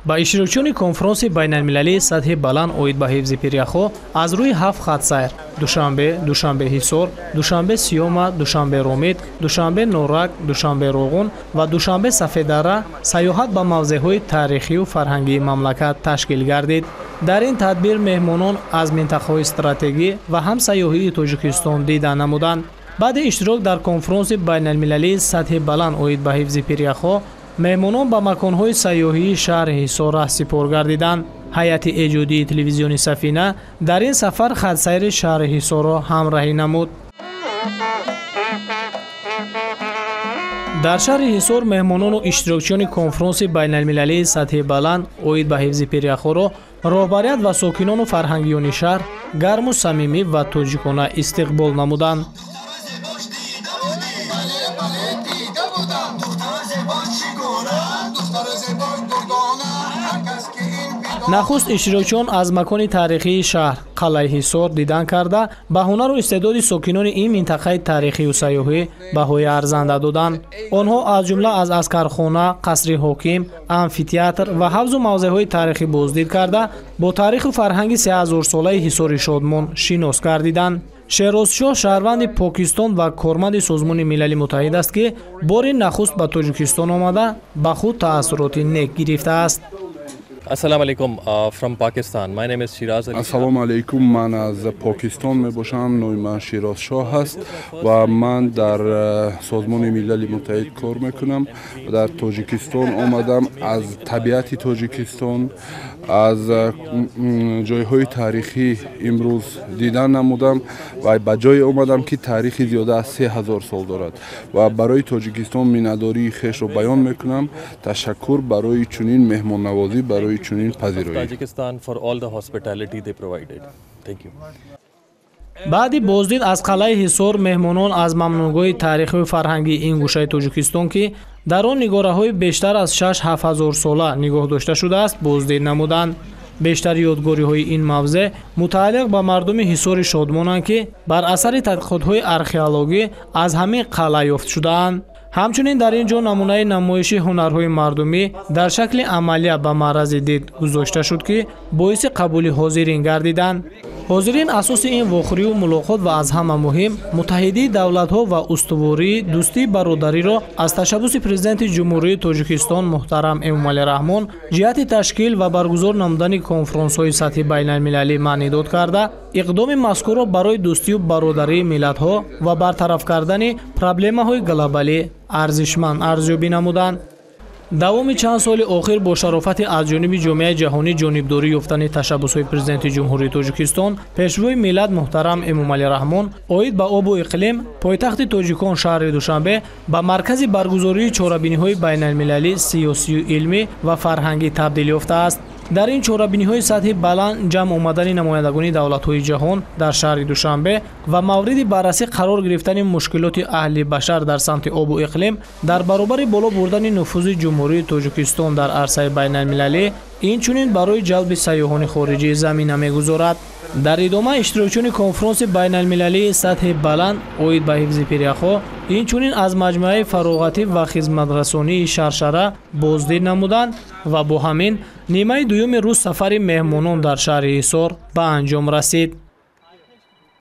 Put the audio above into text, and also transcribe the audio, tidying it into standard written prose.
Ба иштирокчиёни конфронси байналмилалии сатҳи баланд оид ба ҳифзи пиряхҳо аз рӯи 7 хатсайр Душанбе, Душанбе Ҳисор, Душанбе Сиёма, Душанбе Ромит, Душанбе Норак, Душанбе Роғун ва Душанбе Сафеддара сайёҳат ба мавзеъҳои таърихию фарҳангии мамлакат ташкил гардид. Дар ин тадбир меҳмонон аз минтақаҳои стратегӣ ва ҳам сайёҳии Тоҷикистон дида намуданд. Баъди иштирок дар конфронси байналмилалии сатҳи баланд оид ба ҳифзи пиряхҳо меҳмонон ба маконҳои сайёҳии шаҳри Ҳисор раҳсипор гардиданд. Ҳайати эҷодии телевизиони Сафина дар ин сафар хатсайри шаҳри Ҳисорро ҳамраҳӣ намуд. Дар шаҳри Ҳисор меҳмонону иштирокчиёни конфронси байналмилалии сатҳи баланд оид ба ҳифзи пиряхҳоро роҳбарият ва сокинону фарҳангиёни шаҳр гарму самимӣ ва тоҷикона истиқбол намуданд. Нахуст иштирокчиён аз макони таърихии шаҳр қалъаи Ҳисор дидан карда, ба ҳунару истеъдоди сокинони ин минтақаи таърихию сайёҳӣ баҳои арзанда доданд. Онҳо аз ҷумла аз аскархона, қасри ҳоким, амфитеатр ва ҳавзу мавзеъҳои таърихӣ боздид карда, бо таъриху фарҳанги 3000-солаи Ҳисори Шодмон шинос гардиданд. Шерозшоҳ шаҳрванди Покистон ва корманди Созмони Милали Муттаҳид аст, ки бори нахуст ба Тоҷикистон омада, ба худ таассуроти нек гирифтааст. Ассалому алайкум from Pakistan. My name is Shiraz Ali. Ассалому алайкум, ман аз Покистон мебошам. Номи ман Широзшоҳ аст ва ман дар Созмони Милали Муттаҳид кор мекунам. Дар Тоҷикистон омадам, аз табиати Тоҷикистон, аз ҷойҳои таърихӣ имрӯз дидан намудам ва ба ҷое омадам, ки таърихи зиёда аз 3000 сол дорад ва барои Тоҷикистон миннатдории хешро баён мекунам. Ташаккур барои чунин меҳмоннавозӣ, барои чунин пазироӣ. Баъди боздид аз қалъаи Ҳисор меҳмонон аз мамнуъгоҳи таърихию фарҳангии ин гӯшаи Тоҷикистон, ки дар он нигораҳои бештар аз 6-7 ҳазор сола нигоҳ дошта шудааст, боздид намуданд. Бештари ёдгориҳои ин мавзеъ мутааллиқ ба мардуми Ҳисори Шодмонанд, ки бар асари тадқиқотҳои археологӣ аз ҳамин қалъа ёфт шудаанд. Ҳамчунин дар ин ҷо намунаи намоиши ҳунарҳои мардумӣ дар шакли амалия ба маърази дид гузошта шуд, ки боиси қабули ҳозирин гардиданд. Ҳозирин асоси ин вохӯрию мулоқот ва аз ҳама муҳим муттаҳидии давлатҳо ва устувории дӯстии бародариро аз ташаббуси Президенти Ҷумҳурии Тоҷикистон муҳтарам Эмомалӣ Раҳмон ҷиҳати ташкил ва баргузор намудани конфронсҳои сатҳи байналмилалӣ маънидод карда, иқдоми мазкурро барои дӯстию бародарии миллатҳо ва бартараф кардани проблемаҳои глобалӣ арзишманд арзёбӣ намуданд. Давоми чанд соли охир бо шарофати аз ҷониби ҷомеаи ҷаҳонӣ ҷонибдорӣ ёфтани ташаббусҳои Президенти Ҷумҳурии Тоҷикистон, Пешвои миллат муҳтарам Эмомалӣ Раҳмон оид ба обу иқлим, пойтахти тоҷикон шаҳри Душанбе ба маркази баргузории чорабиниҳои байналмилалӣ, сиёсию илмӣ ва фарҳангӣ табдил ёфтааст. Дар ин чорабиниҳои сатҳи баланд ҷамъ омадани намояндагони давлатҳои ҷаҳон дар шаҳри Душанбе ва мавриди баррасӣ қарор гирифтани мушкилоти аҳли башар дар самти обу иқлим дар баробари боло бурдани нуфузи Ҷумҳурии Тоҷикистон дар арсаи байналмилалӣ, инчунин барои ҷалби сайёҳони хориҷӣ замина мегузорад. Дар идома иштирокчиёни конфронси байналмилалии сатҳи баланд оид ба ҳифзи пиряхҳо инчунин аз маҷмӯаи фароғатӣ ва хизматрасонии Шаршара боздид намуданд ва бо ҳамин нимаи дуюми рӯз сафари меҳмонон дар шаҳри Ҳисор ба анҷом расид.